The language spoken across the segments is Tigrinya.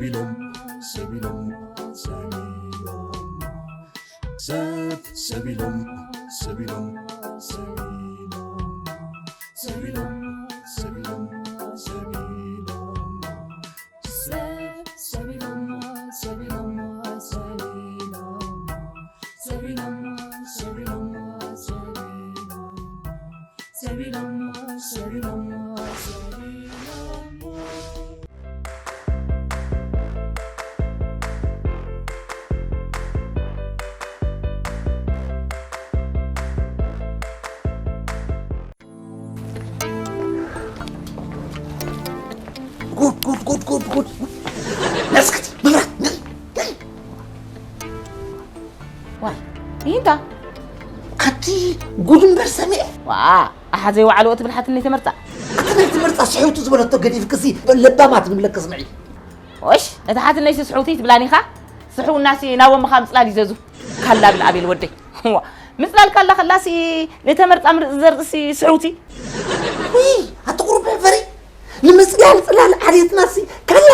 ሰቢሎም ሰቢሎም ሰቢሎም ሰብ ሰቢሎም ሰቢሎም ሰቢሎም ሰቢሎም ሰቢሎም ሰቢሎም ሰብ ሰቢሎም ሰቢሎም ሰቢሎም ሰቢሎም ሰቢሎም ሰቢሎም ሰቢሎም ሰቢሎም ጉድ ጉድ ጉድ ጉድ ጉድ። ነስክት መብራት ነይ ነይ። ዋይ ይንታ ኣቲ ጉድ እምበር ሰሚዐ። ዋ ኣሓ ዘይወዓልኦ ትብል ሓትነይ ተመርፃ። ኣቲ ናይ ትመርፃ ስሕውቲ ዝበለቶ ገዲፍክሲ ለባማት ንብለክ ስምዒ። ኦሽ ነቲ ሓትነይሲ ስሕውቲ ትብላኒኻ። ስሕውናሲ ናቦ ምኻ ምፅላል ይዘዙ። ካላ ብል ኣቤል ወደይ። ዋ ምፅላል ካላ ከላሲ ንተመርፃ ምርፅ ዘርእሲ ስሕውቲ። ውይ ኣቲ ቁሩብ ሕፈሪ። ንምፅላል ፅላል ዓሌትናሲ ካላ።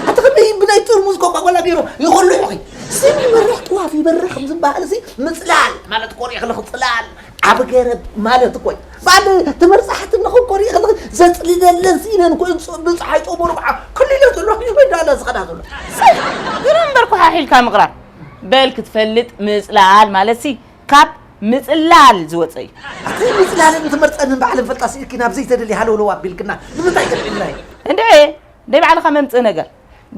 ኣቲ ከመይ ብናይ ጥርሙዝ ኮካኮላ ገይሮም ይኸልሑኺ። ስም ይበርሕ ጥዋፍ ይበርሕ ከም ዝበሃል ሲ ምፅላል ማለት ኮሪእ ከለኺ ፅላል ዓቢ ገረብ ማለት እኮ እዩ። ባዕዲ ተመርፃሕቲ ንኽኮሪእ ከለኺ ዘፅልለለን ስኢነን እኮ እየን ብፀሓይ ጦሞሩ ከዓ ክልለ ዘሎ ይበዳላ ዝኸዳ ዘሎ። ግርም እምበር ኩሓሒልካ ምቕራብ። በል ክትፈልጥ ምፅላል ማለት ሲ ካብ ምፅላል ዝወፀ እዩ። ኣቲ ምፅላልን ትመርፀንን ባዕለን ፈልጣ ስኢልኪ ናብ ዘይተደልየ ሃለውለው ኣቢልክና ንምንታይ ገጢምና እዩ? እንደ ናይ ባዕልኻ መምፅእ ነገር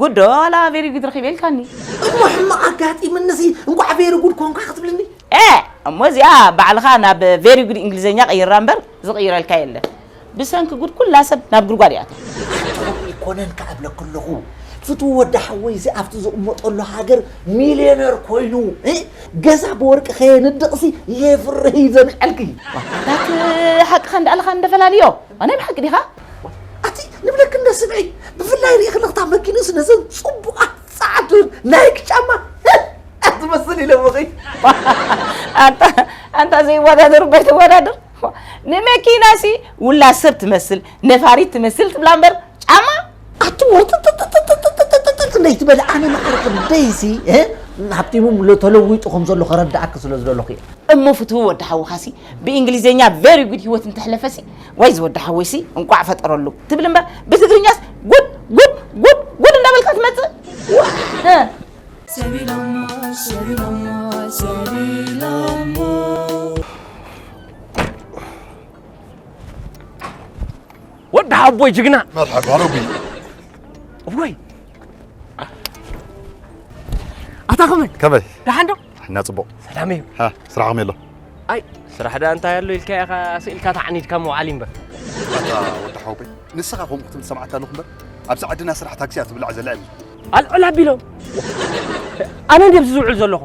ጉድ ዶ ዋላ ቬሪ ጉድ ረኺበ ኢልካኒ። እሞ ሕማቕ ኣጋጢምንሲ እንኳዕ ቬሪ ጉድ ኮንካ ክትብልኒ? ኤ እሞ እዚኣ ባዕልኻ ናብ ቬሪ ጉድ እንግሊዘኛ ቀይራ እምበር ዝቕይረልካ የለን። ብሰንኪ ጉድ ኩላ ሰብ ናብ ጉድጓድ እያ እትብል። ኣይኮነን ከኣ እብለኪ ኣለኹ ፍትው ወዲ ሓወይሲ ኣብቲ ዝቕመጠሉ ሃገር ሚልዮነር ኮይኑ እ ገዛ ብወርቂ ከየንድቕሲ የፍርህ እዩ ዘንዐልኪ። ኣታ እቲ ሓቅኻ እንዳኣልኻ እንደፈላለዮ ኣነ ብሓቂ ዲኻ? ኣቲ ንብለኪ እንደ ስምዒ ብፍላይ ርኢ ከለኽታ መኪንኡስ ነዘን ጽቡቓት ጻዕዱን ናይክ ጫማ ኣትመስል ኢለምኺ። ኣንታ ዘይወዳደር እባ ኣይተወዳድር። ንመኪናሲ ውላድ ሰብ ትመስል ነፋሪት ትመስል ትብላ እምበር ጫማ ኣቲ ወርጥጥጥጥጥጥ እንደይትበል ኣነ ማዕረ ክንደይሲ ሃብቲሙ ተለዊጡ ከም ዘሎ ከረድኣኪ ስለ ዝደለኹ እየ። እሞ ፍትው ወዲ ሓውኻሲ ብእንግሊዘኛ very good ህይወት እንተሕለፈሲ ወይ ዝወዲ ሓወይሲ እንቋዕ ፈጠረሉ ትብል እምበር ብትግርኛስ ጉድ ጉድ ጉድ ጉድ እንዳበልካ ትመፅእ። ሰቢሎሞ ሰቢሎሞ ሰቢሎሞ ወዲ ሓቦይ ጅግና መርሓባ ረቢ ወይ ኣታ ከመይ ከመይ ደሓን ዶ ሕና ጽቡቕ ሰላም እዩ ሃ ስራሕ ከመይ ኣሎ ኣይ ስራሕ ደኣ እንታይ ኣሎ ኢልካ ኢኻ ስኢልካ ተዓኒድካ ምውዓል እዩ እምበር ኣታ ወዲ ሓወቦይ ንስኻ ከምኡ ክትብል ሰማዕካ ኣለኹ እምበር ኣብዛ ዓድና ስራሕ ታክሲ እያ ትብላዕ ዘላ የብላ ኣልዕል ኣቢሎም ኣነ እንድየ ኣብዚ ዝውዕል ዘለኹ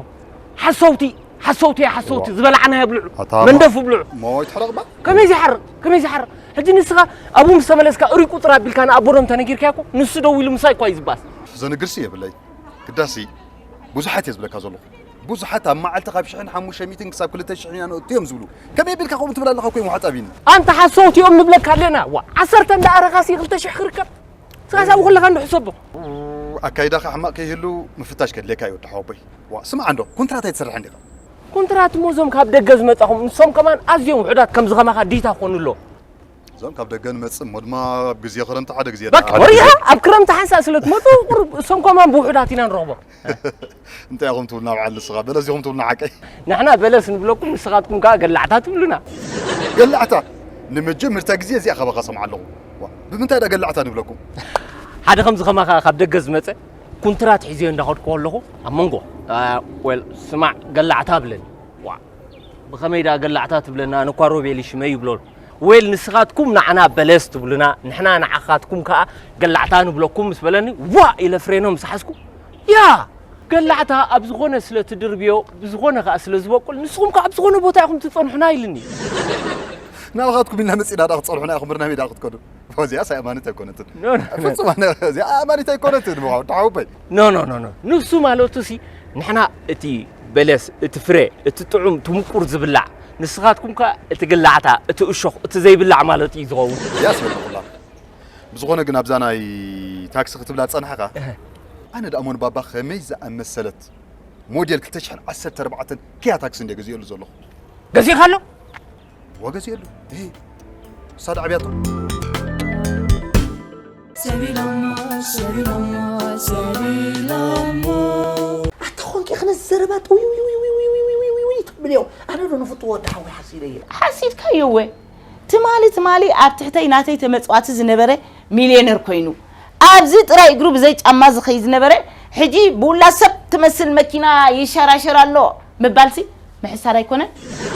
ሓሰውቲ ሓሰውቲ እያ ሓሰውቲ ዝበላዕናዮ ብልዑ መንደፉ ብልዑ ሞይ ትሕረቕ ባ ከመይ ዘይሓርቕ ከመይ ዘይሓርቕ ሕጂ ንስኻ ኣብኡ ምስ ተመለስካ እሩይ ቁፅር ኣቢልካ ንኣቦዶም ተነጊርካዮ እኮ ንሱ ደው ኢሉ ምሳይ እኳ እዩ ዝባስ ዘንግርሲ የብለይ ግዳሲ ብዙሓት እየ ዝብለካ ዘለኹ ብዙሓት ኣብ መዓልቲ ካብ ሽሕን ሓሙሽተ ሚእትን ክሳብ ክልተ ሽሕን ኢና ነእቱ እዮም ዝብሉ ከመይ ቢልካ ከምኡ ትብል ኣለኻ እኮ እዮም ሓጻቢኒ ኣንታ ሓሰውቲ እዮም ንብለካ ኣለና ዋ ዓሰርተ እንዳኣረኻሲ ክልተ ሽሕ ክርከብ ስኻ ሳብ ኩልኻ እንዶ ሕሰቦ ኣካይዳኻ ሕማቕ ከይህሉ ምፍታሽ ከድልየካ እዩ ወዲ ሓወቦይ ዋ ስማዕ እንዶ ኮንትራት ኣይትሰርሕን ዲኻ ኮንትራት እሞ እዞም ካብ ደገ ዝመጻኹም ንሶም ከማን ኣዝዮም ውሑዳት ከምዚ ከማኻ ዲታ ክኾኑ ኣለዎም እዞም ካብ ደገ ንመጽእ እሞ ድማ ኣብ ግዜ ክረምቲ ሓደ ግዜ በቃ ወሪኻ ኣብ ክረምቲ ሓንሳእ ስለ ትመጹ ቁሩብ እሶም ከማን ብውሑዳት ኢና ንረኽቦም እንታይ ኢኹም ትብሉና በዓል ንስኻ በለስ ኢኹም ትብሉና ሓቀይ ንሕና በለስ ንብለኩም ንስኻትኩም ከኣ ገላዕታ ትብሉና ገላዕታ ንመጀመርታ ግዜ እዚኣ ካባኻ ሰምዓ ኣለኹ ዋ ብምንታይ ዳ ገላዕታ ንብለኩም ሓደ ከምዚ ከማኻ ካብ ደገ ዝመጸ ኩንትራት ሒዘዮ እንዳኸድኩ ከለኹ ኣብ መንጎ ወል ስማዕ ገላዕታ ብለኒ ዋ ብኸመይ ደኣ ገላዕታ ትብለና ኣነ እኳ ሮቤል እዩ ሽመይ ይብሎ ወይል ንስኻትኩም ንዓና በለስ ትብሉና ንሕና ንዓኻትኩም ከኣ ገላዕታ ንብለኩም ምስ በለኒ ዋእ ኢለ ፍሬኖ ምስ ሓዝኩ ያ ገላዕታ ኣብ ዝኾነ ስለ ትድርብዮ ብዝኾነ ከኣ ስለ ዝበቁል ንስኹም ከኣ ኣብ ዝኾነ ቦታ ኢኹም ትጸንሑና ኢልኒ ናባኻትኩም ኢልና መጺና ደኣ ክትጸንሑና ኢኹም ብርና ሜዳ ክትከዱ እዚኣስ ኣእማኒት ኣይኮነትን ፍጹም ኣነ እዚኣ ኣእማኒት ኣይኮነትን ምዃኑ ተሓውበይ ኖ ኖ ኖ ኖ ንሱ ማለቱ ሲ ንሕና እቲ በለስ እቲ ፍረ እቲ ጥዑም እቲ ምቁር ዝብላዕ ንስኻትኩም ከ እቲ ግላዕታ እቲ እሾኽ እቲ ዘይብላዕ ማለት እዩ ዝኸውን እዚኣስ በልኩላ ብዝኾነ ግን ኣብዛ ናይ ታክሲ ክትብላ ዝጸናሕኻ ኣነ ደኣ ሞን ባባ ከመይ ዝኣመሰለት ሞዴል ክልተ ሽሕን ዓሰርተ ኣርባዕተን ኪያ ታክሲ እንደ ገዚኦሉ ዘለኹ። ገዚእካሎ? ወገዚኦሉ። እሂ። ሳዳ ዕብያቶ። ሰቢሎሞ፣ ሰቢሎሞ፣ ሰቢሎሞ። ኣታ ኾንኪ ክነ ዘረባ ጥውይ፣ ውይ፣ ውይ፣ ውይ፣ ውይ፣ ውይ፣ ውይ፣ ውይ፣ ውይ፣ ትብልዮ። ኣነ ዶ ንፍትዎ ወዲ ሓወይ ሓሲረ እየ። ሓሲድካዮ እወ። ትማሊ፣ ትማሊ ኣብ ትሕተይ ናተይ ተመጽዋቲ ዝነበረ ሚልዮነር ኮይኑ፣ ኣብዚ ጥራይ እግሩ ብዘይ ጫማ ዝኸይድ ዝነበረ፣ ሕጂ ብውላ ሰብ ትመስል መኪና ይሸራሸር ኣሎ ምባልሲ ምሕሳር ኣይኮነን?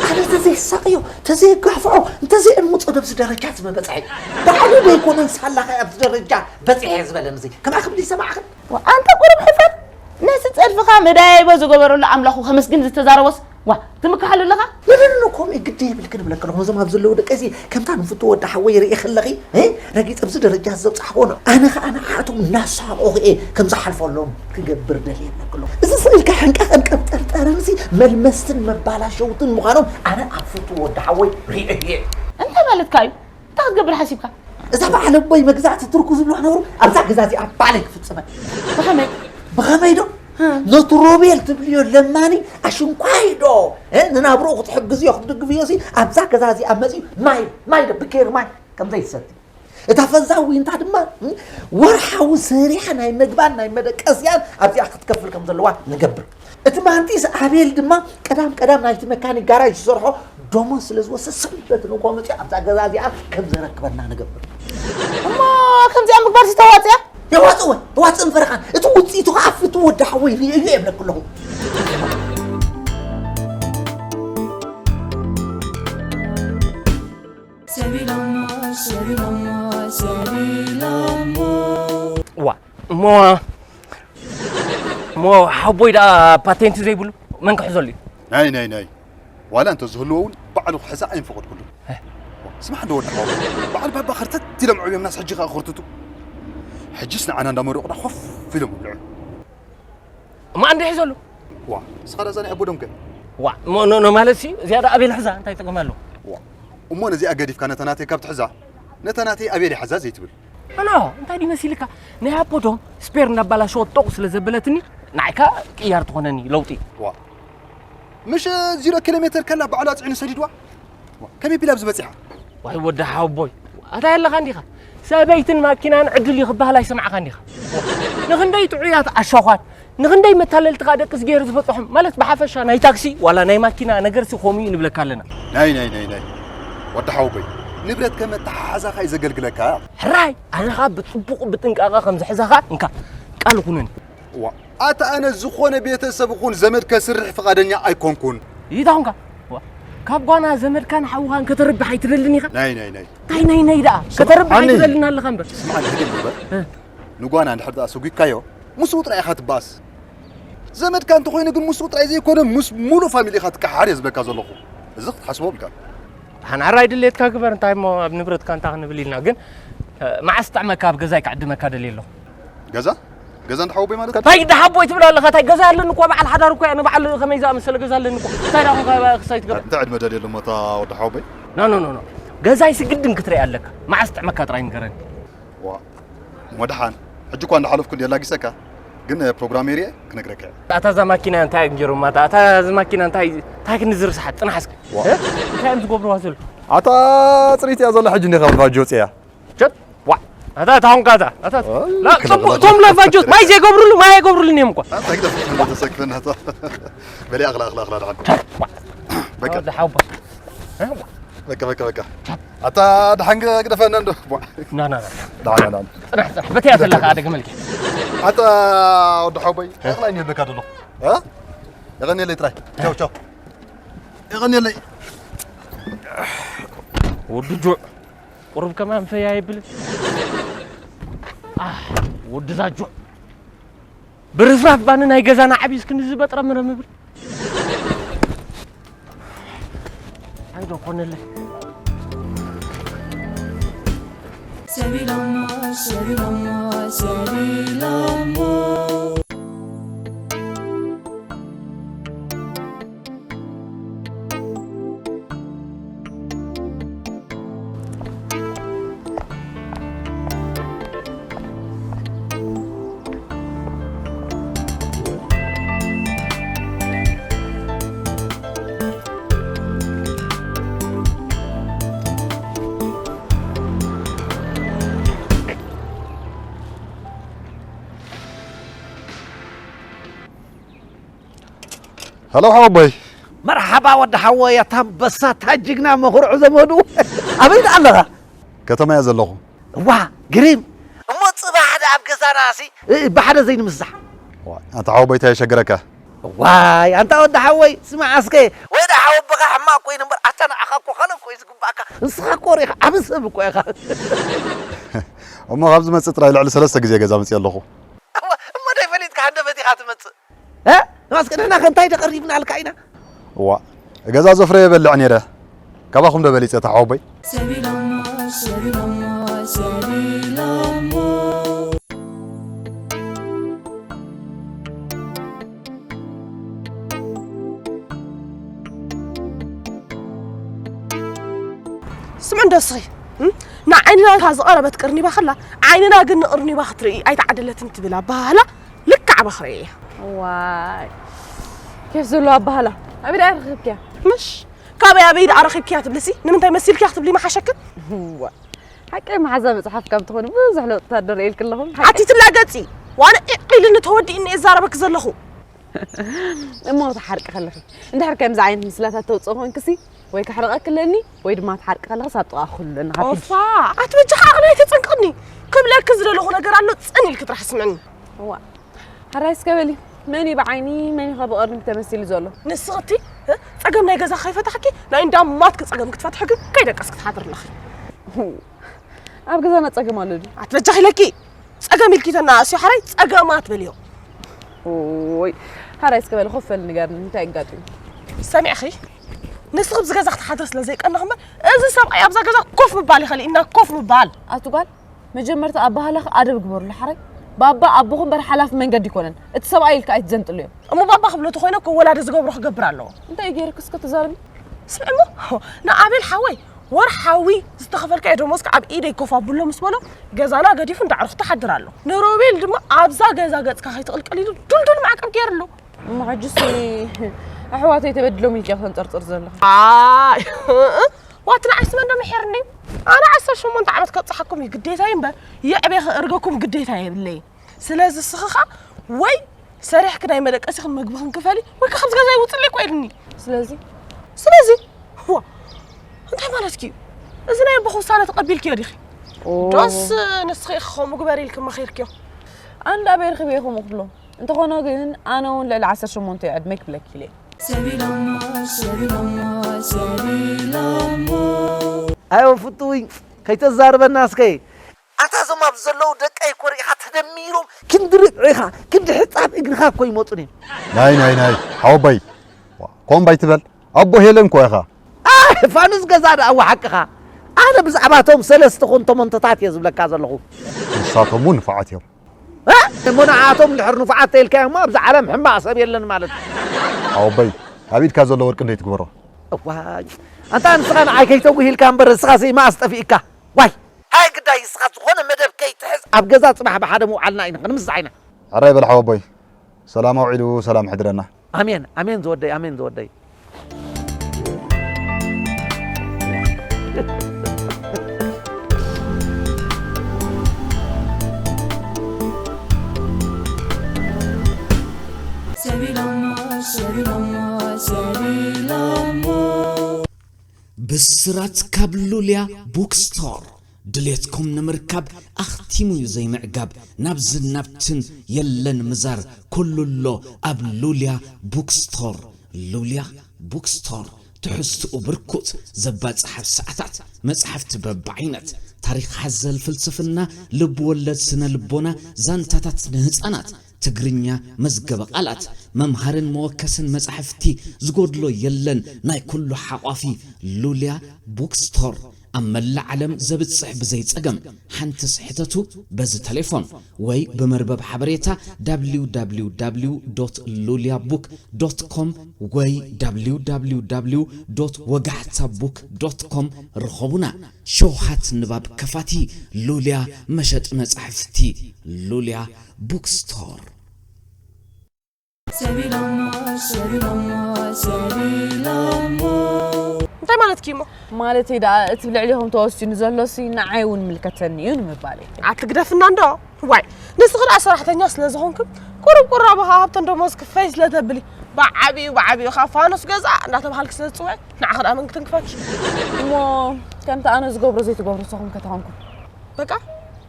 ኣነ ተዘይሳቕዮ፣ ተዘይጋፍዖ፣ እንተዘይእልምጾ ደብዚ ደረጃ ዝበበጽሐ። ባዕሉ ዶ ኣይኮነን ሳላ ኸኣ ኣብዚ ደረጃ በጺሐ ዝበለንዚ። ከምኣ ክብል ይሰማዕኽን? ዋ፣ ኣንታ ቁሩብ ሕፈር። ነዚ ጸድፍኻ መዳያይቦ ዝገበረሉ ኣምላኹ ከመስግን ዝተዛረቦስ፣ ዋ፣ ትምክሓሉ ኣለኻ? ለለሎ ከምኡ ግዲ የብልክን እብለኪ ኣለኹ። ነዞም ኣብ ዘለዉ ደቀይሲ ከምታ ንፍቱ ወዲ ሓወይ ርኢ ከለኺ፣ እ፣ ረጊጸ ኣብዚ ደረጃ ዘብጻሕክዎ ነው። ኣነ ኸኣ ንዓኣቶም እናሳቐኹ እየ ከም ዝሓልፈሎም ክገብር ደልየ እብለኪ ኣለኹ። እዚ ስቕ ኢልካ ሕንቀቐን ቀብጠርጠርንሲ መልመስትን መባላሸውትን ምዃኖም ኣነ ኣብ ፍቱ ወዲ ሓወይ ርእየ እየ። እንታይ ማለትካ እዩ? እንታይ ክትገብር ሓሲብካ? እዛ በዓል ኣቦይ መግዛእቲ ትርኩ ዝብሎ ክነብሩ ኣብዛ ገዛ እዚኣ ባዕለይ ክፍጽመ። ብኸመይ? ብኸመይ ዶ? እ። ነቲ ሮቤል ትብልዮ ለማኒ ኣሽንኳይ ዶ? እ? ንናብርኡ ክትሕግዝዮ ክትድግፍዮ ሲ ኣብዛ ገዛ እዚኣ መጺኡ ማይ፣ ማይ ዶ ብኬር ማይ ከም ዘይትሰቲ። እታ ፈዛዊ እንታ ድማ፣ እ? ወርሓዊ ሰሪሓ ናይ መግባን ናይ መደቀስያን ኣብዚኣ ክትከፍል ከም ዘለዋ ንገብር። እቲ ማንጢስ ኣቤል ድማ ቀዳም ቀዳም ናይቲ መካኒክ ጋራጅ ዝሰርሖ ደሞዝ ስለ ዝወሰድ ሰንበት ንግሆ መጺኡ ኣብዛ ገዛ እዚኣ ከም ዘረክበና ንገብር። እሞ ከምዚኣ ምግባር ዝተዋፅያ? የዋፅእ ወይ ተዋፅእ ምፈረኻን እቲ ውፅኢቱ ከዓ ፍቱ ወዲ ሓወይ ርእዮ እየ እብለኩ ኣለኹ። ሰቢሎሞ፣ ሰቢሎሞ፣ ሰቢሎሞ። ዋ፣ እሞ፣ እሞ ሓቦይ ደኣ ፓቴንት ዘይብሉ መን ክሕዘሉ እዩ? ናይ፣ ናይ፣ ናይ። ዋላ እንተ ዝህልዎ እውን ባዕሉ ክሕዛ ኣይንፈቐድኩሉ። እ። ስማዕ እንዶ ወዲ ሓወይ፣ በዓል ባባ ኸርተት ኢሎም ዕብዮምናስ ሕጂ ኸኣ ክኽርትቱ። ሕጂስ ንዓና እንዳመረቑና ኮፍ ኢሎም ይብልዑ። እሞ ኣንደ ይሕዘሉ። ዋ፣ ንስኻ ደኣ እዛ ናይ ኣቦዶም ከ? ዋ፣ እሞ ኖ፣ ኖ ማለት ሲ፣ እዚኣ ደኣ ኣቤል ሕዛ፣ እንታይ ጥቕሚ ኣለዎ? ዋ፣ እሞ ነዚኣ ገዲፍካ ነታ ናተይ ካብ ትሕዛ፣ ነታ ናተይ ኣቤል ይሓዛ ዘይትብል? ኖ፣ እንታይ ድዩ መሲልካ? ናይ ኣቦዶም ስፔር እንዳባላሸወት ጦቕ ስለ ዘበለትኒ፣ ንዓይካ ቅያር ትኾነኒ ለውጢ። ዋ፣ ምሽ ዜሮ ኪሎ ሜትር ከላ ባዕሉ ኣጽዒኑ ሰዲድዋ? ዋ፣ ከመይ ቢላ ኣብዚ በጺሓ? ዋይ ወዲ ሓወቦይ፣ ኣታ የለኻ እንዲኻ? ሰበይትን ማኪናን ዕድል እዩ ክበሃል ኣይሰማዕካ እንዲኻ? ንኽንደይ ጥዑያት ዓሻዃት፣ ንኽንደይ መታለልትኻ ደቅስ ገይሩ ዝበጽሖም፣ ማለት ብሓፈሻ ናይ ታክሲ ዋላ ናይ ማኪና ነገርሲ ከምኡ እዩ ንብለካ ኣለና። ናይ፣ ናይ፣ ናይ፣ ናይ። ወዲ ሓወቦይ፣ ንብረት ከም ኣተሓሓዛኻ እዩ ዘገልግለካ። ሕራይ፣ ኣነ ኸኣ ብጽቡቕ ብጥንቃቐ ከም ዝሕዛኻ እንካ ቃል ኩነኒ። ዋ፣ ኣታ ኣነ ዝኾነ ቤተሰብ ይኹን ዘመድ ከስርሕ ፍቓደኛ ኣይኮንኩን። ይታ ኹንካ? ዋ፣ ካብ ጓና ዘመድካን ሓውኻን ከተርብሕ ኣይትደልን ኢኻ? ናይ፣ ናይ፣ ናይ። እንታይ ናይ፣ ናይ ደኣ? ስምዓኒ። ከተርብሕ ኣይትደልን ኣለኻ እምበር። ስምዓኒ፣ ህድእ እምበር። እ። ንጓና እንድሕር ደኣ ሰጒግካዮ፣ ምስኡ ጥራይ ኢኻ ትበኣስ። ዘመድካ እንተኾይኑ ግን ምስኡ ጥራይ ዘይኮነ፣ ምስ ሙሉእ ፋሚሊ ኢኻ ትከሓሓር እየ ዝብለካ ዘለኹ። እዚ ክትሓስቦ ብልካ። ሓን ኣራይ ድሌትካ ግበር፣ እንታይ እሞ ኣብ ንብረትካ እንታይ ክንብል ኢልና። ግን፣ እ፣ መዓስ ጥዕመካ ኣብ ገዛይ ክዕድመካ ደልየ ኣለኹ። ገዛ? ገዛ እንዳ ሓወቦይ ማለት? እንታይ እንዳ ሓቦይ ትብል ኣለኻ? እንታይ ገዛ ኣለኒ እኮ፣ በዓል ሓዳር እኮ እየ። ኣነ በዓል ከመይ ዝኣመሰለ ገዛ ኣለኒ እኮ። እንታይ ደኣ ኾንካ ክሳይ ትገብር? እንታይ ዕድመ ደልየ ኣለሞ እታ ወዲ ሓወቦይ? ኖ፣ ኖ፣ ኖ፣ ኖ። ገዛይሲ ግድን ክትርኢ ኣለካ። መዓስ ጥዕመካ ጥራይ ንገረኒ። ዋ፣ እሞ ደሓን። ሕጂ እኳ እንዳሓለፍኩ እንድየ ላጊሰካ፣ ግን ፕሮግራመይ ርኤ ክነግረካ እየ። ኣታ እዛ ማኪና እንታይ እዮም ገይሮማ? ኣታ፣ ኣታ እዚ ማኪና እንታይ፣ እንታይ ክንዝርዝሓት? ጽናሕ እስኪ። ዋ። እ? እንታይ እዮም ዝገብሩዋ ዘለዉ? ኣታ ጽሪት እያ ዘላ ሕጂ እንዲኻ ፋጆ ወጽያ። ሸት? ዋ። ኣታ፣ ኣታ ሆንካ ኣታ። ኣታ፣ ኣይ፣ ላ፣ ክላ፣ ጽቡቅ፣ ክላ፣ እቶም ክላ። ለፋጆት ማይ ዘይገብሩሉ፣ ማይ ኣይገብሩሉን እዮም እኮ። ኣታ ግደፍ፣ ተሰክፈና ኣታ። በል፣ ኣኽላ፣ ኣኽላ፣ ኣኽላ፣ ደሓን። ዋ። በቃ። ኣታ ሓውባ። እ? ዋ። በቃ፣ በቃ፣ በቃ። ኣታ ደሓን ግደፈና እንዶ። ቧ። ና፣ ና፣ ና። ደሓን፣ ደሓን። ጽናሕ፣ ጽናሕ። በተያ ዘለኻ ኣደገ መልኪ። ኣታ ወዲ ሓወቦይ፣ እ? ኣኽላይ እየ ዝብለካ ዘለኹ። እ? የቐንየለይ ጥራይ። ቻው፣ ቻው። የቐንየለይ። ወዲ ጁዕ። ቁሩብ ከማን ፈያ ይብል። ኣህ፣ ወዲ ዛጁዕ። ብርፍራፍ ባኒ ናይ ገዛና ዓብዩ እስክኒ ዝበጥረ ምረ ምብል። ኣይዶ ኮነለይ። ሰቢሎሞ፣ ሰቢሎሞ፣ ሰቢሎሞ። ሄሎ ሓወቦይ። መርሓባ ወዲ ሓወይ፣ ኣታ ኣንበሳ፣ ኣታ ጅግና መኹርዑ ዘመዱ። ኣበይ ደኣ ኣለኻ? ከተማ እየ ዘለኹ። እዋ ግሪም። እሞ ጽባሕ ደኣ ኣብ ገዛና ሲ ብሓደ ዘይንምሳሕ። ዋይ ኣንታ ሓወቦይ እንታይ የሸግረካ? ዋይ ኣንታ ወዲ ሓወይ ስማዕ እስከ። ወይ ደኣ ሓወቦኻ ሕማቕ ኮይኑ እምበር ኣታ ንዓኻ እኮ ካልእ እኮ እዩ ዝግባኣካ። ንስኻ እኮ ርኢኻ ዓቢ ሰብ እኮ ኢኻ። እሞ ካብ ዝመጽእ ጥራይ ልዕሊ ሰለስተ ግዜ ገዛ መጽየ ኣለኹ። እሞ ደይ ፈሊጥካ ሃንደበት ኢኻ ትመጽእ። እ? እስኪ ንሕና ከ እንታይ ደቐሪብናልካ ኢና? እዋ ገዛ ዘፍረየ እበልዕ ነይረ። ካባኹም ዶ በሊጸ ተሓወቦይ? ስምዒ እንዶ እስኺ ንዓይንና እታ ዝቐረበት ቅርኒባ ከላ ዓይንና ግን ንቕርኒባ ክትርኢ ኣይተዓደለትን ትብል ኣበሃህላ ልክዕ በኽሪ እየ። ዋይ ኬፍ ዘለዎ ኣበሃላ ኣበይ ደኣ ረኺብክያ? ምሽ ካበይ ኣበይ ደኣ ረኺብክያ ትብልሲ ንምንታይ መሲልክያ ክትብሊ ምሓሸክን? እዋ ሓቀይ መሓዛ መጽሓፍ ካብ ትኾኒ ብዙሕ ለውጥታት ዶ ርእየልኪ ኣለኹ። ኣቲ ትላገጺ ዋነ ዒቕ ኢልኒ ተወዲእኒ እየ ዝዛረበኪ ዘለኹ። እሞ ትሓርቂ ከለኺ እንድሕር ከምዚ ዓይነት ምስላታት ተውፅኢ ኮንክሲ ወይ ከሕርቐኪ ኣለኒ ወይ ድማ ትሓርቂ ከለኺ ሳብ ጥቓ ኩሉ ኣለኒ ካብ ኦፋ ኣቲ በጃኻ ኣቕኒ ኣይተፀንቅቕኒ ክብለኪ ዝደለኹ ነገር ኣሎ ፅን ኢልኪ ጥራሕ ስምዕኒ እዋ ሕራይ እስከ በሊ መን እዩ ብዓይኒ መን እዩ ከ ብቐርኒ ተመሲሉ ዘሎ ንስኽቲ ፀገም ናይ ገዛ ከይፈታሕኪ ናይ እንዳማትኪ ፀገም ክትፈትሒ ግን ከይደቀስኪ ትሓድሪ ኣለኺ ኣብ ገዛና ጸገም ኣሎ ድዩ? ኣትበጃኺ ኢለኪ ጸገም ኢልኪ ተናኣስዮ ሓራይ ጸገማት በልዮ። ኦይ ሓራይ እስከ በሊ ኮፍ በሊ ንገርኒ እንታይ ኣጋጢሙ? ሰሚዕኺ ንስኺ ኣብዚ ገዛ ክትሓድሪ ስለ ዘይቀነኺ እምበር እዚ ሰብኣይ ኣብዛ ገዛ ኮፍ ምባል ይኸሊ እና ኮፍ ምባል። ኣቲ ጓል መጀመርታ ኣባህላኺ ኣደብ ግበርሉ ሓራይ ባባ ኣቦኺ እምበር ሓላፊ መንገዲ ኣይኮነን እቲ ሰብኣይ ኢልካ ኣይትዘንጥልዮ። እሞ ባባ ክብሎ ተኾይነ እኮ ወላዲ ዝገብሮ ክገብር ኣለዎ። እንታይ ገይርኪ እስከ ተዛረቢ። ስምዒ እሞ ንኣቤል ሓወይ ወርሓዊ ዝተኸፈልካዮ ደሞዝካ ኣብ ኢደይ ኮፍ ኣብሎ ምስ በሎ ገዛና ገዲፉ እንዳዕረኹ ትሓድር ኣሎ። ንሮቤል ድማ ኣብዛ ገዛ ገጽካ ከይትቕልቀል ኢሉ ዱልዱል ማዕቀብ ገይርሉ። እሞ ሕጂሲ ኣሕዋተይ ተበዲሎም ኢልኪ ተንጠርጥር ዘለኺ። ኣይ ዋቲ ንዓይስ መን ዶ ምሒርኒ? ኣነ ዓሰርተ ሸሞንተ ዓመት ከብጽሓኩም እዩ ግዴታይ እምበር የዕቤ ከእርገኩም ግዴታ የብለይን። ስለዚ እስኺ ኸኣ ወይ ሰሪሕኪ ናይ መደቀሲኽን መግብኽን ክፈሊ ወይ ከኣ ካብዚ ገዛ ኣይውፅለይ እኮ ኢልኒ። ስለዚ ስለዚ ዋ እንታይ ማለትኪ እዩ? እዚ ናይ ኣቦኺ ውሳነ ተቐቢልክዮ ዲኺ? ኦ። ዶስ ንስኺ ኢኺ ከምኡ ግበሪ ኢልኪ መኺርክዮ? ኣነ ደኣ ኣበይ ረኺበዮ ከምኡ ክብሎ? እንተኾነ ግን ኣነ እውን ልዕሊ ዓሰርተ ሸሞንተ እዩ ዕድመይ ክብለኪ ኢለ እየ። ሰቢሎሞ ሰቢሎሞ ሰቢሎሞ ኣዮ ፍቱውኝ ከይተዛርበና እስከ ኣታ እዞም ኣብዚ ዘለዉ ደቀይ እኮ ርኢኻ ተደሚሮም ክንዲ ርብዒኻ ክንዲ ሕጻብ እግርኻ እኮ ይመጹኒ ናይ ናይ ናይ ሓወቦይ ኮምባይ ትበል ኣቦ ሄለን እኮ ኢኻ ፋኑስ ገዛ ደኣ እዋ ሓቅኻ ኣነ ብዛዕባ እቶም ሰለስተ ኮንቶ መንቶታት እየ ዝብለካ ዘለኹ ንሳቶም እውን ንፋዓት እዮም እሞ ንዓቶም እንድሕር ንፉዓት ተኢልካዮ እሞ ኣብዚ ዓለም ሕማቕ ሰብ የለን ማለት እዩ ሓወቦይ ኣብ ኢድካ ዘሎ ወርቂ እንደ ትግበሮ እዋይ ኣንታ ንስኻ ንዓይ ከይተጉህ ኢልካ እምበር ንስኻሲ መኣስ ጠፊእካ ዋይ ሃይ ግዳይ ንስኻ ዝኾነ መደብ ከይትሕዝ ኣብ ገዛ ፅባሕ ብሓደ ምውዓልና ኢና ክንምስዛ ኢና ሕራይ በል ሓወቦይ ሰላም ኣውዒሉ ሰላም ሕድረና ኣሜን ኣሜን ዝወደይ ኣሜን ዝወደይ ብስራት ካብ ሉልያ ቡክስቶር ድሌትኩም ንምርካብ ኣኽቲሙ እዩ ዘይምዕጋብ ናብዝን ናብትን የለን ምዛር ኩሉ ኣሎ ኣብ ሉልያ ቡክስቶር ሉልያ ቡክስቶር ትሕዝትኡ ብርኩት ዘባጽሕ ኣብ ሰዓታት መጻሕፍቲ በብዓይነት ታሪኽ ሓዘል ፍልስፍና ልብ ወለድ ስነ ልቦና ዛንታታት ንህጻናት ትግርኛ መዝገበ ቃላት መምሃርን መወከስን መጻሕፍቲ ዝጎድሎ የለን ናይ ኩሉ ሓቋፊ ሉልያ ቡክስቶር ኣብ መላእ ዓለም ዘብጽሕ ብዘይ ጸገም ሓንቲ ስሕተቱ በዚ ተሌፎን ወይ ብመርበብ ሓበሬታ www lulia book com ወይ www ወጋሕታ book com ርኸቡና። ሸውሃት ንባብ ከፋቲ ሉልያ መሸጢ መጻሕፍቲ ሉልያ ቡክስቶር። እንታይ ማለትኪ እሞ? ማለተይ ደኣ እቲ ብልዕሊኹም ተወሲኑ ዘሎሲ ንዓይ እውን ይምልከተኒ እዩ ንምባል እዩ። ኣትግደፍና እንዶ ዋይ ንስኺ ደኣ ሰራሕተኛ ስለ ዝኾንኪ ቁሩብ ቁራብ ሃብተን ደሞዝ ክፈይ ስለ ተብሊ ብዓብዩ ብዓብዩ ካብ ፋኖስ ገዛ እንዳተባሃልክ ስለ ዝፅውዕ ንዓኻ ደኣ መን ክትንክፈኪ? እሞ ከምቲ ኣነ ዝገብሮ ዘይትገብሩ ንስኹም ከተኾንኩም? በቃ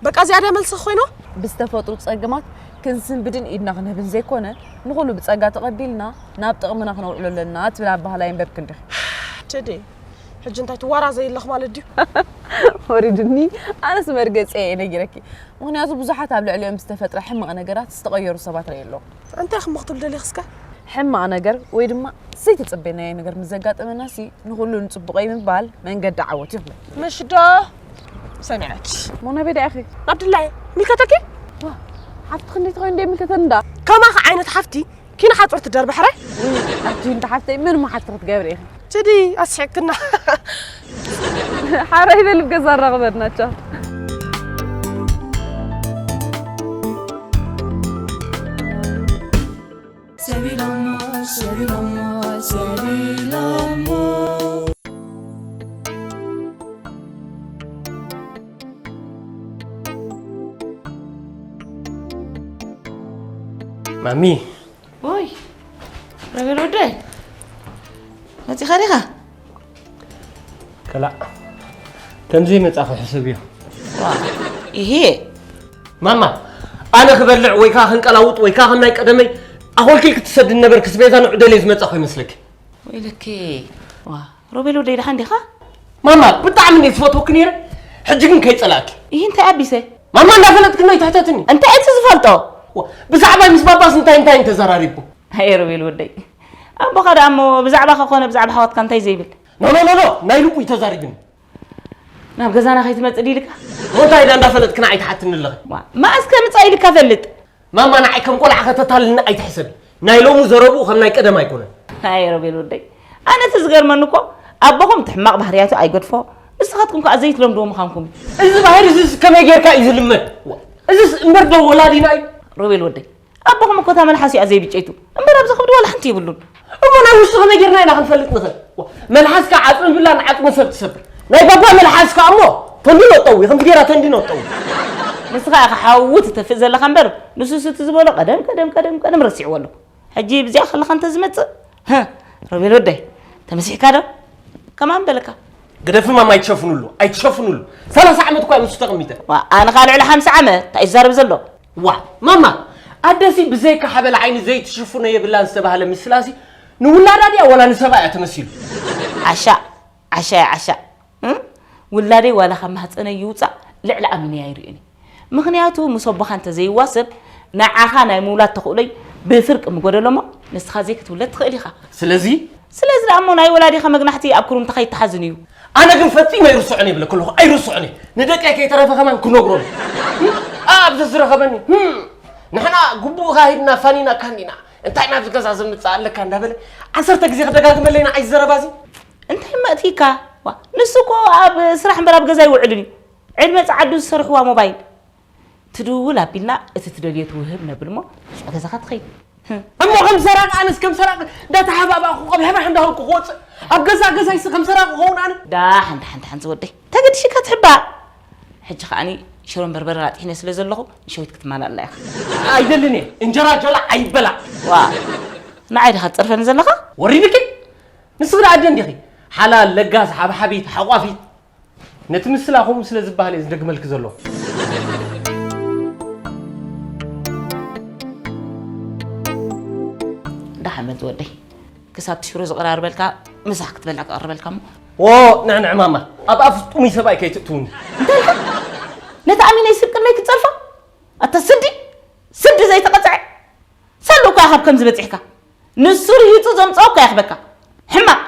በቃ እዚኣ ድያ መልስኺ ኮይና? ብዝተፈጥሩ ጸገማት ክንስንብድን ኢድና ክንህብን ዘይኮነ ንኹሉ ብጸጋ ተቐቢልና ናብ ጥቕምና ክነውዕሎ ኣለና ትብል ኣባህላ የንበብክ እንዲኺ። ቴዲ ሕጂ እንታይ ትዋራ ዘይለኽ ማለት ድዩ? ወሪድኒ። ኣነስ መርገጸ እየ ነጊረኪ። ምኽንያቱ ብዙሓት ኣብ ልዕሊኦም ዝተፈጥረ ሕማቕ ነገራት ዝተቐየሩ ሰባት ርኢ ኣለኹ። እንታይ ክምኽ ትብል ደሊኽ እስከ? ሕማቕ ነገር ወይ ድማ ዘይተጸበናዮ ነገር ምስ ዘጋጠመና ሲ ንኹሉ ንጽቡቐይ ምባል መንገዲ ዓወት ይኹን። ምሽ ዶ ሰሚዐኪ? ሞና ቤዳ ኢኺ? ኣብድላይ ሚልከተኪ? ዋ፣ ሓፍቲ ክንደይ ትኾይን እንደ ሚልከተን እንዳ? ከማኺ ዓይነት ሓፍቲ ኪና ሓጹር ትደርቢ ሕራይ? ኣብቲ እንዳ ሓፍተይ ምን መሓት ክትገብሪ ኢኺ? ትዲ ኣስሕቅና። ሓራይ በል ገዛ ኣራኽበናቸው። ሰቢሎሞ ሰቢሎሞ ሰቢሎሞ። ማሚ። ኦይ፣ ረቤል ወደይ፣ መጺኻ ዲኻ? ከላእ፣ ከምዚ መጻኹ ሕሰብዮ። ዋ፣ ይሄ ማማ፣ ኣነ ክበልዕ ወይ ከኣ ክንቀላውጥ ወይ ከኣ ከም ናይ ቀደመይ ኣኾልኪል ክትሰድን ነበርኪ፣ ስቤዛ ንዑ ደልየ ዝመጻኹ ይመስለኪ? ወይለኪ፣ ዋ፣ ሮቤል ወደይ ደሓን ዲኻ? ማማ፣ ብጣዕሚ እንድየ ዝፈትወኪ ነይረ፣ ሕጂ ግን ከይጸላእኪ። ይህ እንታይ ኣቢሰ? ማማ፣ እንዳፈለጥኪ ኖይ ትሕተትኒ። እንታይ እቲ ዝፈልጦ? ዋ፣ ብዛዕባ ምስ ባባስ እንታይ እንታይ ተዘራሪብኩም? ኣየ ሮቤል ወደይ፣ ኣቦኻ ደኣ እሞ ብዛዕባኻ ኮነ ብዛዕባ ኣሕዋትካ እንታይ ዘይብል? ኖ፣ ኖ፣ ኖ፣ ኖ፣ ናይ ልቡ እዩ ተዛሪብኒ። ናብ ገዛና ከይትመጽእ ድኢልካ? ሞንታ ኢዳ እንዳፈለጥክና ኣይትሓትኒ ኣለኺ። ዋ፣ መኣስ ከምጻእ ኢልካ ፈልጥ? ማማ ንዓይ ከም ቆልዓ ከተታልልና ኣይትሕሰቢ። ናይ ሎሙ ዘረብኡ ከም ናይ ቀደም ኣይኮነን። ኣይ ሮቤል ወደይ፣ ኣነ እቲ ዝገርመኒ እኮ ኣቦኹም እቲ ሕማቕ ባህርያቱ ኣይገድፎ፣ ንስኻትኩም ከኣ ዘይትለምድዎ ምዃንኩም እዩ። እዚ ባህሪ እዚስ ከመይ ጌርካ እዩ ዝልመድ? ዋ፣ እዚስ እምበር ዶ ወላዲና እዩ? ሮቤል ወደይ፣ ኣቦኹም እኮ እታ መልሓሱ እያ ዘይብጨይቱ እምበር ኣብዚ ከብዲ ዋላ ሓንቲ የብሉን። እሞ ናይ ውሽጡ ከመይ ጌርና ኢና ክንፈልጥ ንኽእል? ዋ፣ መልሓስካ ዓጽሚ ብላን ዓጽሚ ሰብ ትሰብር። ናይ ባባ መልሓስካ እሞ ተንዲኖ ጠዊ፣ ከምቲ ጌራ ተንዲኖ ጠዊ። ንስኻ ኢኻ ሓዊ ትተፍእ ዘለኻ እምበር ንሱስ እቲ ዝበሎ ቀደም ቀደም ቀደም ቀደም ረሲዕዎ ኣሎ። ሕጂ ብዚኣ ከለኻ እንተ ዝመጽእ፣ ህ፣ ሮቤል ወደይ፣ ተመሲሕካ ዶ? ከማን በለካ። ግደፊ ማማ፣ ኣይትሸፍኑሉ፣ ኣይትሸፍኑሉ። ሰላሳ ዓመት እኳ ምስ ተቐሚጠ። ዋ፣ ኣነ ኸኣ ልዕሊ ሓምሳ ዓመት እንታይ እዩ ዝዛረብ ዘሎ? ዋ፣ ማማ፣ ኣደሲ ብዘይካ ሓበል ዓይኒ ዘይትሽፍኖ የብላን ዝተባህለ ምስላሲ ንውላዳ ድያ ወላ ንሰብኣ እያ ተመሲሉ? ዓሻ፣ ዓሻ እያ፣ ዓሻ። እም? ውላደይ ዋላ ካብ ማህፀነይ ይውፃእ ልዕሊ ኣሚነያ ኣይርእዮን እየ። ምኽንያቱ ምስ ኣቦኻ እንተዘይዋሰብ ንዓኻ ናይ ምውላድ ተኽእሎይ ብፍርቂ ምጎደሎ እሞ ንስኻ ዘይክትውለድ ትኽእል ኢኻ። ስለዚ? ስለዚ ደኣ እሞ ናይ ወላዲኻ መግናሕቲ ኣብ ክሩምትኻ ይተሓዝን እዩ። ኣነ ግን ፈጺመ ኣይርስዖን እየ ይብለኪ ኣለኹ፣ ኣይርስዖን እየ። ንደቀይ ከይተረፈ ከማን ክነግሮም። ኣብ ዘዝረኸበኒ፣ ህም፣ ንሕና ግቡእኻ ሂብና ፋኒና ካኒና፣ እንታይ ናብዚ ገዛ ዘምጽእ ኣለካ እንዳበለ ዓሰርተ ግዜ ክደጋግመለይ ንዓይ ዘረባ እዚ። እንታይ መእቲካ? ዋ፣ ንሱ እኮ ኣብ ስራሕ እምበር ኣብ ገዛ ኣይውዕልን እዩ። ዕድመ ጸዓዱ ዝሰርሕዋ ሞባይል ትድውል ኣቢልና እቲ ትደልዮ ትውህብ ነብል እሞ ሽዑ ገዛኻ ትኸይድ። ህም። እሞ ከም ሰራቂ ኣነስ ከም ሰራቂ እንዳተሓባባእኩ ቀብሕባሕ እንዳበልኩ ክወፅእ ኣብ ገዛ ገዛይሲ ከም ሰራቂ ክኸውን ኣነ? ዳሓን ዳሓን ዳሓን ዝወደይ ተገዲሽካ ትሕባእ። ሕጂ ከዓኒ ሽሮን በርበረን ኣጥሒነ ስለ ዘለኹ ንሸዊት ክትማላእላ ኢኻ። ኣይደልን እየ። እንጀራ ጀላ ኣይበላዕ። ዋ፣ ንዓይ ዲኻ ትጸርፈኒ ዘለኻ? ወሪድኪ? ንስኺ ደኣ ኣደ እንዲኺ። ሓላል፣ ለጋስ፣ ሓብሓቢት፣ ሓቋፊት። ነቲ ምስላ ከምኡ ስለ ዝበሃል እየ ዝደግመልኪ ዘለኹ። ደሓን በል ዝወደይ። ክሳብ እቲ ሽሮ ዝቐራርበልካ ምሳሕ ክትበልዕ ክቐርበልካ እሞ። ዎ፣ ንዕንዕ ማማ። ኣብ ኣፍ ጥሙይ ሰብኣይ ከይትእትውኒ። እንታይ ኢልካ? ነቲ ኣሚነይ ስብ ቅድመይ ክትጸርፋ? ኣታ ስዲ! ስዲ ዘይተቐጽዐ! ሰሉ እኮ ኢኻ ኣብ ከምዚ በጺሕካ። ንሱ ርሂጹ ዘምጽኦ እኮ ይኽበካ። ሕማቕ!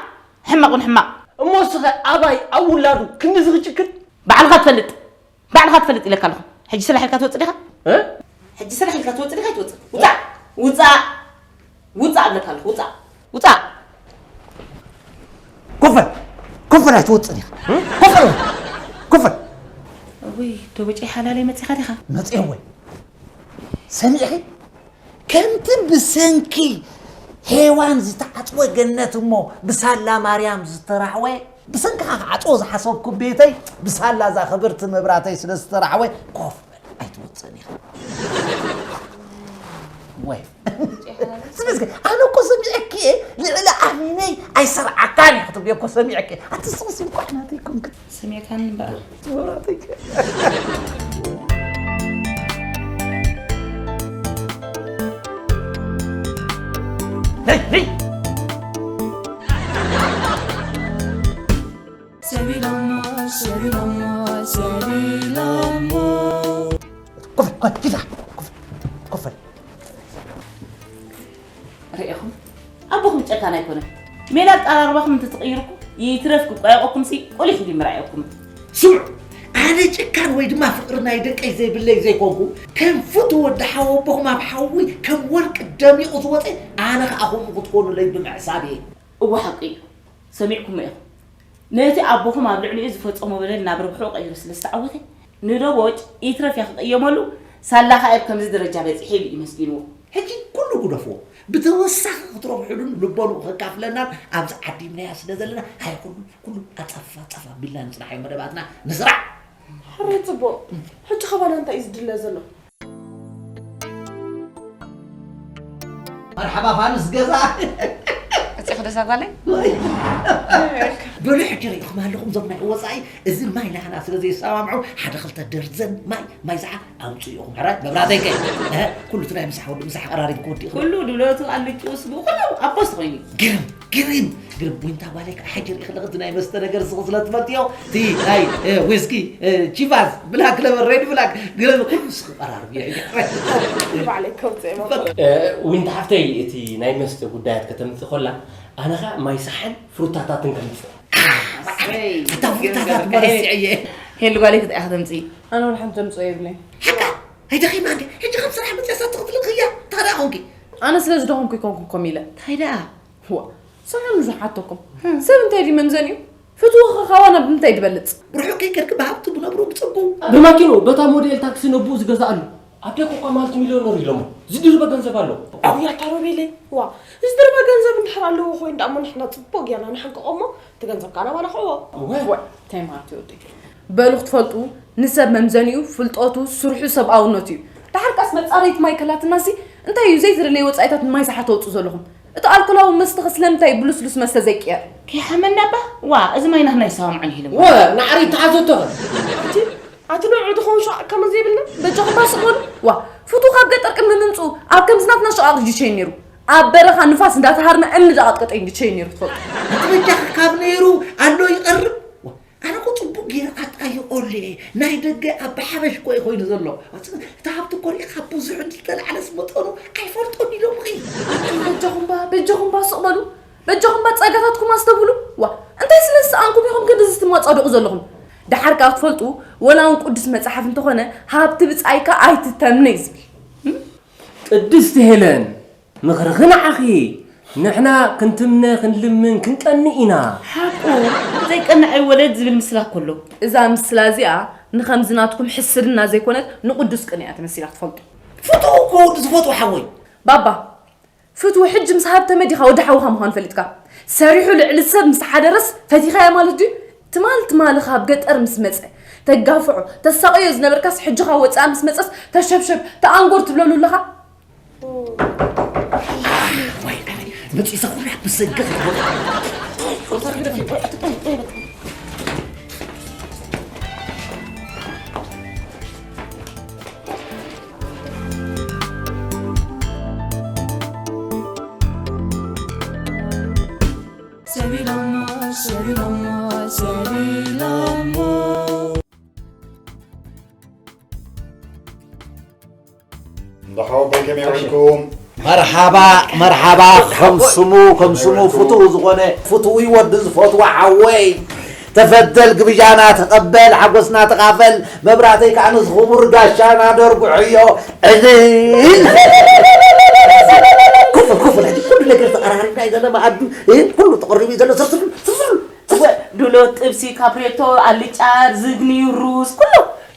ሕማቕ እውን ሕማቕ! እሞ እስኸ ኣባይ ኣብ ውላዱ ክንድዚ ክጭክን? ባዕልኻ ትፈልጥ! ባዕልኻ ትፈልጥ ኢለካ ኣለኹ። ሕጂ ስራሕ ኢልካ ትወጽእ ዲኻ? እ? ሕጂ ስራሕ ኢልካ ትወጽእ ዲኻ ኣይትወጽእ? ውጻእ! ውጻእ! ውጻእ እብለካ ኣለኹ። ውጻእ! ውጻእ! ኮፈል! ኮፈል ኣይትወጽእ ዲኻ? እ? ኮፈል! ኮፈል! እውይ፣ ዶቦጨይ ሓላለይ መጺኻ ዲኻ? መጺአ ወይ? ሰሚዕኺ? ከምቲ ብሰንኪ ሄዋን ዝተዓጽወ ገነት እሞ ብሳላ ማርያም ዝተራሕወ፣ ብሰንክኻ ክዓጽዎ ዝሓሰብኩ ቤተይ ብሳላ እዛ ክብርቲ መብራተይ ስለ ዝተራሕወ፣ ኮፍ በል፣ ኣይትወጽእን ኢኻ። ወይ። ምስኪ ኣነ እኮ ሰሚዐኪ እየ፣ ልዕሊ ዓሚነይ ኣይሰርዓካን እየ ክትብሊ እኮ ሰሚዐኪ። ኣቲ ስቕሲ እኮ ኣሕናተይ ኮንክ። ሰሚዕካኒ እምበኣር። ወራተይ። ነይ ነይ። ሰቢሎሞ፣ ሰቢሎሞ፣ ሰቢሎሞ። ኮፍ በል፣ ኮፍ፣ ሂድ፣ ኮፍ፣ ኮፍ በል። ርኢኹም? ኣቦኹም ጨካን ኣይኮነን። ሜላ ኣቀራርባኹም እንተትቕይሩ እኮ ይትረፍ ክቋየቐኩምሲ ቁሊሕ ኢሉ ይምራየኩም። ስምዑ፣ ኣነ ጨካን ወይ ድማ ፍቕሪ ናይ ደቀይ ዘይብለይ ዘይኮንኩ፣ ከም ፍቱ ወዲ ሓወቦኹም ኣብ ሓዊ ከም ወርቂ ደሚቑ ዝወፀ፣ ኣነ ኸዓ ከምኡ ክትኮኑለይ ብምሕሳብ እየ። እወ ሓቂ እዩ። ሰሚዕኩሞ ኢኹም። ነቲ ኣቦኹም ኣብ ልዕሊኡ ዝፈጸሞ በደል ናብ ርብሕኡ ቀይሩ ስለ ዝተዓወተ፣ ንደቦጭ ይትረፍ እያ ክቕየመሉ፣ ሳላ ኸኣ ኣብ ከምዚ ደረጃ በጺሐ ኢሉ እዩ መስጊንዎ። ሕጂ ኩሉ ግደፍዎ። ብተወሳኺ ክትረብሕሉን ልቦንኡ ከካፍለናን ኣብዚ ዓዲምናያ ስለ ዘለና፣ ሃየ ኩሉ፣ ኩሉ ኣጸፋ ጸፋ ኣቢልና ንጽናሓዮ መደባትና ንስራሕ። ሕራይ ጽቡቕ። ሕጂ ኸባና እንታይ እዩ ዝድለ ዘሎ? መርሓባ ፋኑስ ገዛ። እጽ ክደሳ ጓለይ? ወይ። በሉ ሕጂ ርኢኹም ኣለኹም ዞም ናይ ወጻኢ፣ እዚ ማይ ናህና ስለ ዘይሰማምዑ፣ ሓደ ክልተ ደርዘን ማይ፣ ማይ ዝሓ ኣውጽኡ ኢኹም። ሕራይ መብራተይ ከ? እህ፣ ኩሉ እቲ ናይ ምሳሕ ወዲ ምሳሕ ቀራሪብኩ ወዲእኹም። ኩሉ ድሎቱ ኣልጭ ወስዱ፣ ኩሉ ኣብ ፖስት ኮይኑ። ግርም፣ ግርም፣ ግርም። ዊንታ ጓለይ ከኣ ሕጂ ርኢኺ ኣለኺ፣ እቲ ናይ መስተ ነገር ስኺ ስለ ትፈልጥዮ፣ እቲ ናይ፣ እ፣ ዊስኪ፣ እ፣ ቺቫስ፣ ብላክ ለበር፣ ሬድ ብላክ፣ ግርም፣ ኩሉ ስኺ ቀራርብዮ። ንባዕለይ ከውፅእ እየ። እ፣ ዊንታ ሓፍተይ፣ እቲ ናይ መስተ ጉዳያት ከተምፅእ ከላ፣ ኣነ ኸኣ ማይ ሳሕን ፍሩታታትን ከምፅእ። ኣይ፣ እታ ፍሩታታት መረሲዐ እየ። ሄሉ ጓለይ፣ ክትኣ ከተምፅኢ? ኣነ እውን ሓንቲ ተምፅኦ የብለይ። ሓቃ፣ ኣይደኺማ እንዴ? ሕጂ ካብ ስራሕ መፅያ ሳት ክትልእኽያ? እንታይ ደኣ ኾንኪ? ኣነ ስለ ዝደኸምኩ ይኮንኩ ኮም ኢለ። እንታይ ደኣ? ዋ፣ ሰምዑ ዝሓተኩም። ሰብ እንታይ ድዩ መምዘኒኡ? ፍትወ ኸ ካባና ብምንታይ ድበልጽ? ብርሑቕ ከይከድኪ ብሃብቱ ብነብሩ ብጸጉ። ብማኪኑ በታ ሞዴል ታክሲ ነብኡ ዝገዝኣሉ። ኣብ ደቁ እኳ ማልቲ ሚልዮነር ኢሎሞ። ዝድርበ ገንዘብ ኣሎ። ኣውያታ ሮቤለይ፣ ዋ፣ ዝድርበ ገንዘብ እንድሕር ኣለዎ ኮይኑ ደኣ እሞ ንሕና ጽቡቕ ጌርና ንሕንቅቖ እሞ እቲ ገንዘብ ከኣ ናባና ክእዎ። እወ። እወ፣ እንታይ ማለት እዩ ወደይ? በሉ ክትፈልጡ፣ ንሰብ መምዘኒኡ ፍልጠቱ፣ ስርሑ፣ ሰብኣውነቱ እዩ። ደሓር ካስ መጻረይት ማይ ከላትናሲ እንታይ እዩ ዘይተደለየ ወጻኢታት ንማይ ሳሓ ተውጽኡ ዘለኹም? እቲ ኣልኮላዊ መስተኸ ስለምንታይ ብልስሉስ መስተ ዘይቅየር? ከይሓመና እባ? ዋ፣ እዚ ማይ ናህና ይሰማምዓን ይህልም። ወ፣ ናዕሪ ተሓዘቶ ኸ? ኣቲ፣ ኣቲ ንዑ ዝኾን ሸዋ ከመን ዘይብልና? በጃኹም ባስቑን? ዋ፣ ፍቱ ካብ ገጠር ቅድሚ ምምጽኡ ኣብ ከምዚ ናትና ሸቓቕ ጅሸይ ነይሩ። ኣብ በረኻ ንፋስ እንዳተሃርመ እምኒ ዳቐጥቀጠ እዩ ጅሸይ ነይሩ ትፈልጡ። ኣቲ በጃኺ ካብ ነይሩ ኣሎ ይቐርብ? ዋ፣ ኣነ እኮ ጽቡቕ ገይረ ኣጣይቖሉ እየ። ናይ ደገ ኣባ ሓበሽ እኮ እዩ ኮይኑ ዘሎ። እቲ ሃብቲ እኮ ርኢኻ ብዙሕ እንተለዓለስ መጠኑ ኣይፈልጦን ኢሎምኺ። ኣቲ በጃኹም ባ፣ በጃኹም ባ ስቕ በሉ። በጃኹም ባ ጸጋታትኩም ኣስተብህሉ። ዋ፣ እንታይ ስለ ዝሰኣንኩም ኢኹም ክንድዚ ትመጻደቑ ዘለኹም? ደሓር ከኣ ክትፈልጡ፣ ወላ እውን ቅዱስ መጽሓፍ እንተኾነ ሃብቲ ብጻይካ ኣይትተምነ እዩ ዝብል። እም? ቅድስቲ ሄለን፣ ምኽርኺ ንዓኺ። ንሕና ክንትምነ፣ ክንልምን፣ ክንቀንእ ኢና። ሓቁ፣ ዘይቀንእ ኣይወለድ ዝብል ምስላ እኮ ኣሎ። እዛ ምስላ እዚኣ ንኸምዚ ናትኩም ሕስድና ዘይኮነት ንቅዱስ ቅንያ ተመሲላ ክትፈልጡ። ፍትው እኮ ወዲ ዝፈትዎ ሓወይ። ባባ፣ ፍትው ሕጂ ምስ ሃብተመ ዲኻ ወዲ ሓውኻ ምዃኑ ፈሊጥካ? ሰሪሑ ልዕሊ ሰብ ምስ ሓደረስ ፈቲኻዮ ማለት ድዩ? ትማል ትማሊ ካብ ገጠር ምስ መጸ ተጋፍዖ፣ ተሳቕዮ ዝነበርካስ ሕጂ ካብ ወጻኢ ምስ መጸስ ተሸብሸብ፣ ተኣንጎር ትብለሉ ኣለኻ? ወይ፣ ወይ፣ መጺእ ዘኹርያ ብሰገር። ሰቢሎሞ፣ ሰቢሎሞ፣ ሰቢሎሞ። እንዳ ሓወቦይ ከመይ ውዒልኩም? መርሓባ፣ መርሓባ፣ ከም ስሙ፣ ከም ስሙ ፍቱው ዝኾነ፣ ፍቱውይ ወዲ ዝፈትዋ ሓወይ። ተፈደል ግብዣና ተቐበል፣ ሓጎስና ተኻፈል፣ መብራተይ ከኣ ነዚ ክቡር ጋሻና ደርጉሕዮ። ዕልል። ኮፍ በል፣ ኮፍ በል፣ ሕጂ ኩሉ ነገር ተቐራሪብና እዩ ዘሎ፣ መኣዲ፣ እ፣ ኩሉ ተቐሪቡ እዩ ዘሎ፣ ስርስሉ፣ ስርስሉ። እወ፣ ዱሎ፣ ጥብሲ፣ ካፕሬቶ፣ ኣልጫ፣ ዝግኒ፣ ሩዝ፣ ኩሉ።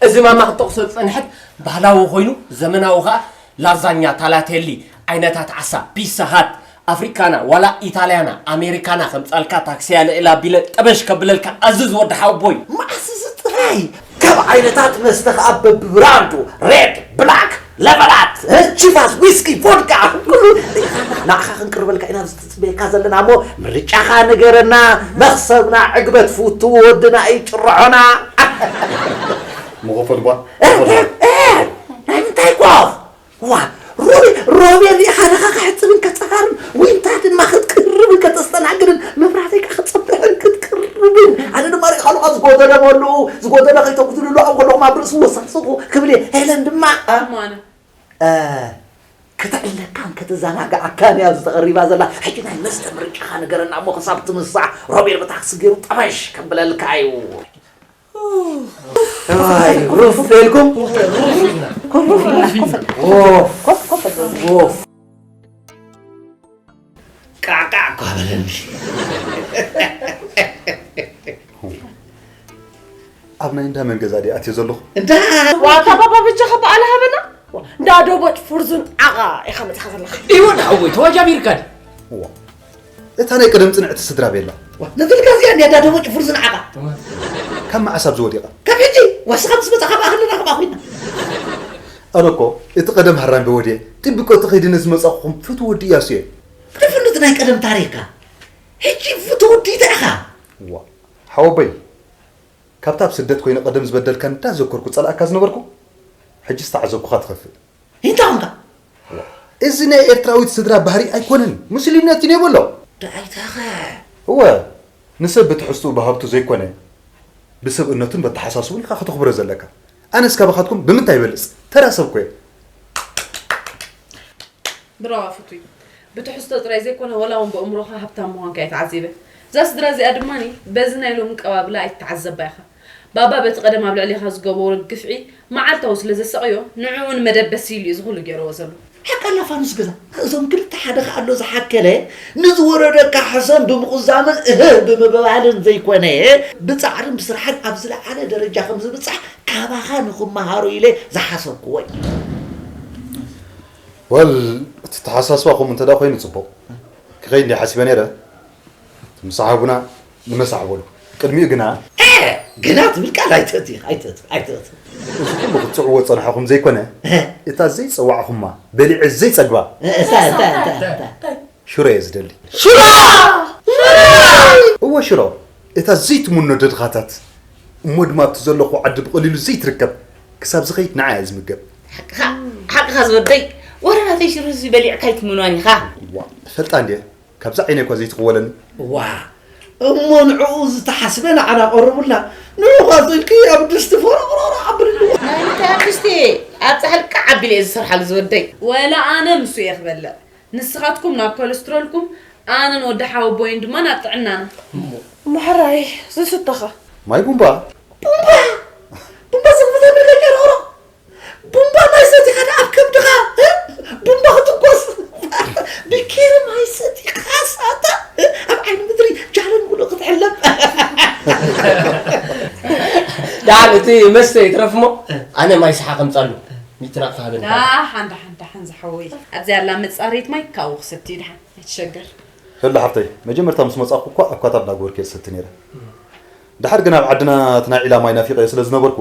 እዚ ማማ ክትጠቕሶ ዝጸንሐት ባህላዊ ኮይኑ፣ ዘመናዊ ኸኣ ላዛኛ፣ ታላቴሊ፣ ዓይነታት ዓሳ፣ ፒሳ ሃት፣ ኣፍሪካና፣ ዋላ ኢታልያና፣ ኣሜሪካና ከምጻልካ ታክሲያ ልዕል ኣቢለ ጠበሽ ከብለልካ ኣዝዝ ወዲ ሓወቦይ። መዓስ እዚ ጥራይ? ካብ ዓይነታት መስተ ኸኣ በብብራንዱ፣ ሬድ፣ ብላክ፣ ለበላት፣ እ፣ ቺፋስ፣ ዊስኪ፣ ቮድካ፣ ኩሉ ንዓኻ ክንቅርበልካ ኢና ዝጽበየካ ዘለና። እሞ ምርጫኻ ንገረና። መኽሰብና ዕግበት ፍውትው ወድና እዩ ጭርሖና። ምኾፈል ጓ እ፣ እ፣ እ፣ ናይ ምንታይ ኮፍ? ዋ፣ ሮቤ-፣ ሮቤል ኢኻ፣ ንኻ ክሕጽብን ከጸራርን፣ ዊንታ ድማ ክትቅርብን ከተስተናግድን፣ መብራህተይ ከኣ ክጸብሕን ክትቅርብን። ኣነ ድማ ሪእኻ ኣለኹ፣ ዝጎደለ መሉኡ፣ ዝጎደለ ከይተጉድልሉ ኣብ ከለኹም ኣብ ርእሲ ወሳስኹ ክብል እየ። ሄለን ድማ፣ እ፣ እሞ ኣነ እ፣ ከተዕልለካን ከተዘናግዓካን እያ ኣብዚ ተቐሪባ ዘላ። ሕጂ ናይ መስተ ምርጫኻ ንገረና እሞ ክሳብ ትምሳሕ ሮቤል በታ ክስገሩ ጠበሽ ከብለልካ እዩ። ኣይ፣ ሩፍ ኢልኩም። ኡፍ፣ ኡፍ። ቃዕቃዕ እኳ በለኒ። ኣብ ናይ እንዳ መን ገዛ ድየ ኣትየ ዘለኹ? እንዳ ዋታ ባባ በጃኻ በዓል ሃበና። እንዳ ዶቦጭ ፍርዙን ዓቓ ኢኻ መጺኻ ዘለኻ። ይወድ ሓወይ ተዋጃቢርካ ድዩ? እዋ፣ እታ ናይ ቀደም ጽንዕቲ ስድራ ቤላ። ነትልካ እዚኣ እንዲያ እንዳ ዶቦጭ ፍርዙን ዓቓ። ካብ መዓስ ኣብዚ ወዲቓ? ካብ ሕጂ ዋስኻ ምስ መጻኻ ብኣኽልና ከምኣ ኮይና። ኣነ እኮ እቲ ቀደም ሃራምቤ ወድየ ጥብቆ ተኸይዲ ነዚ መጻኹኹም ፍቱ ወዲ እያሱ እየ። ብፍሉጥ ናይ ቀደም ታሪኽካ። ሕጂ ፍቱ ወዲ እንታይ ኢኻ? ዋ፣ ሓወቦይ፣ ካብታ ኣብ ስደት ኮይነ ቀደም ዝበደልካ እንዳዘከርኩ ጸላእካ ዝነበርኩ፣ ሕጂ ዝተዓዘብኩኻ ትኸፍእ። እንታይ ኾንካ? እዚ ናይ ኤርትራዊት ስድራ ባህሪ ኣይኮነን፣ ሙስሊምነት እዩ የብሎ። ደኣይታኸ እወ፣ ንሰብ ብትሕዝትኡ ብሃብቱ ዘይኮነ፣ ብሰብእነቱን በተሓሳስቡን ኢኻ ከተኽብሮ ዘለካ። ኣነስ ካባኻትኩም ብምንታይ ይበልጽ? ተራ ሰብ እኮ እየ። ብራዋ ፍቱይ። ብትሕዝቶ ጥራይ ዘይኮነ ወላ እውን ብእምሮኻ ሃብታም ምዃንካ እየ ተዓዚበ። እዛ ስድራ እዚኣ ድማ በዚ ናይ ሎሚ ቀባብላ ኣይትተዓዘባ ኢኻ። ባባ በቲ ቀደም ኣብ ልዕሌኻ ዝገበሮ ግፍዒ መዓልታዊ ስለ ዘሳቕዮ ንዕኡ እውን መደበሲ ኢሉ እዩ እዚ ኩሉ ገይርዎ ዘሎ። ሓቃላ ፋኑስ ገዛ እዞም ክልተ ሓደ ከኣሎ ዝሓከለ ንዝወረደካ ሕሰም ብምቑዛምን እህህ ብምብባልን ዘይኮነ ብጻዕርን ብስራሕን ኣብ ዝለዓለ ደረጃ ከም ዝብጻሕ ካባኻ ንኽመሃሮ ኢለ ዝሓሰብክዎ እዩ። ወል እቲ ተሓሳስባ ከምኡ እንተ ኮይኑ ጽቡቕ ክኸይድ እንዲ ሓሲበ ነይረ። ምስ ሓቡና ንመሳሕ በሉ። ቅድሚኡ ግና ግና ትብል ቃል ኣይትእቲ ኣይትእቲ ኣይትእቲ። እዚ ኩሉ ክትጽዕዎ ጸናሕኹም ዘይኮነ እታ ዘይጸዋዕኹማ በሊዐ ዘይጸግባ እታ እታ እታ እታ ሽሮ እየ ዝደሊ። እወ ሽሮ እታ ዘይትምኖ ደድኻታት እሞ ድማ ኣብቲ ዘለኹ ዓዲ ብቐሊሉ ዘይትርከብ ክሳብ ዝኸይድ ንዓ እየ ዝምገብ። ሓቅኻ ሓቅኻ ዝወደይ ወረ ናተይ ሽሮ እዚ በሊዕካ ኣይትምኖን ኢኻ። ዋ ፈልጣ እንድየ ካብዛ ዓይነይ እኳ ዘይትኽወለኒ። ዋ እሞ ንዕኡ ዝተሓስበ ንዓና ቀርቡልና። ንዑ ኻልቶ ኢልኪ ኣብ ድስቲ ፎሮቕሮቕ ኣብልሉ። ናይ ምንታይ ኣብ ድስቲ ኣብ ጻሕሊ ቃዕ ኣቢለ እየ ዝሰርሓሉ ዝወደይ። ወላ ኣነ ንሱ እየ ክበልዕ። ንስኻትኩም ናብ ኮለስትሮልኩም ኣነን ወዲ ሓወቦይን ድማ ናብ ጥዕናና። እሞ ሕራይ ዝስተ ኸ? ማይ ቡምባ። ቡምባ ዘኽፍተ ብልገ ጨርቕሮ ቡምባ ማይ ሰቲኻ ደኣ ኣብ ከብድኻ እ? ቡምባ ክትኮስ ብኬሪ ማይ ሰቲኻ ሳታ እ? ኣብ ዓይኒ ምድሪ ጃለን ሙሉእ ክትሕለብ። ደሓን እቲ መስተ ይትረፍ እሞ ኣነ ማይ ሰሓ ከምጻሉ ሚትራቕ ትሃበኒ። ሓንዳ ሓንዳ ሓንዛ ሓወይ ኣብዚኣ ኣላ መጻረይት ማይ ካብኡ ክሰቲ ድሓን ኣይትሸገር። ህሎ ሓፍተይ መጀመርታ ምስ መጻኹ እኳ ኣኳታት እናገበርኩ እየ ዝሰቲ ነይረ። ድሓር ግን ኣብ ዓድና እቲ ናይ ዒላ ማይ ናፊቐዮ ስለ ዝነበርኩ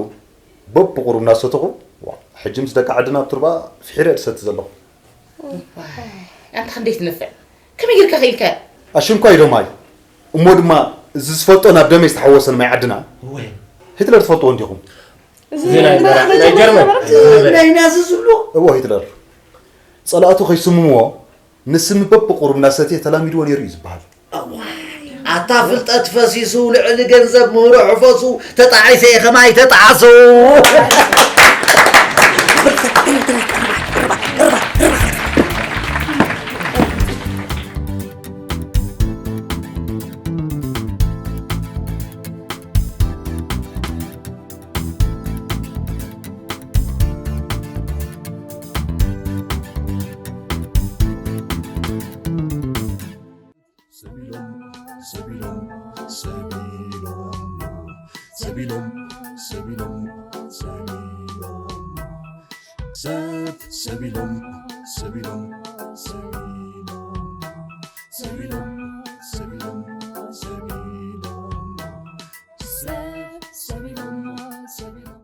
በብቑሩብ እናሰተኹ ዋ ሕጂ ምስ ደቂ ዓድና ኣብ ቱርባ ፍሒረ እየ ዝሰቲ ዘለኹ። ኣንታ ክንደይ ትነፍዕ ከመይ ጌርካ ክኢልካዮ? ኣሽንኳይ ዶ ማይ እሞ ድማ እዚ ዝፈልጦ ናብ ደመይ ዝተሓወሰ ንማይ ዓድና። ሂትለር ትፈልጥዎ እንዲኹም? እዚ ናይ በራ ናይ ጀርመን ናይ ናዚ ዝብሉ እዎ ሂትለር ጸላእቱ ከይስምምዎ ንስሚ በብቑሩብ እናሰትየ ተላሚድዎ ነይሩ እዩ ዝበሃል። ኣታ ፍልጠት ፈሲሱ ልዕሊ ገንዘብ ምህሮ ሕፈሱ ተጣዒሰ እየ ከማይ ተጣዓሱ።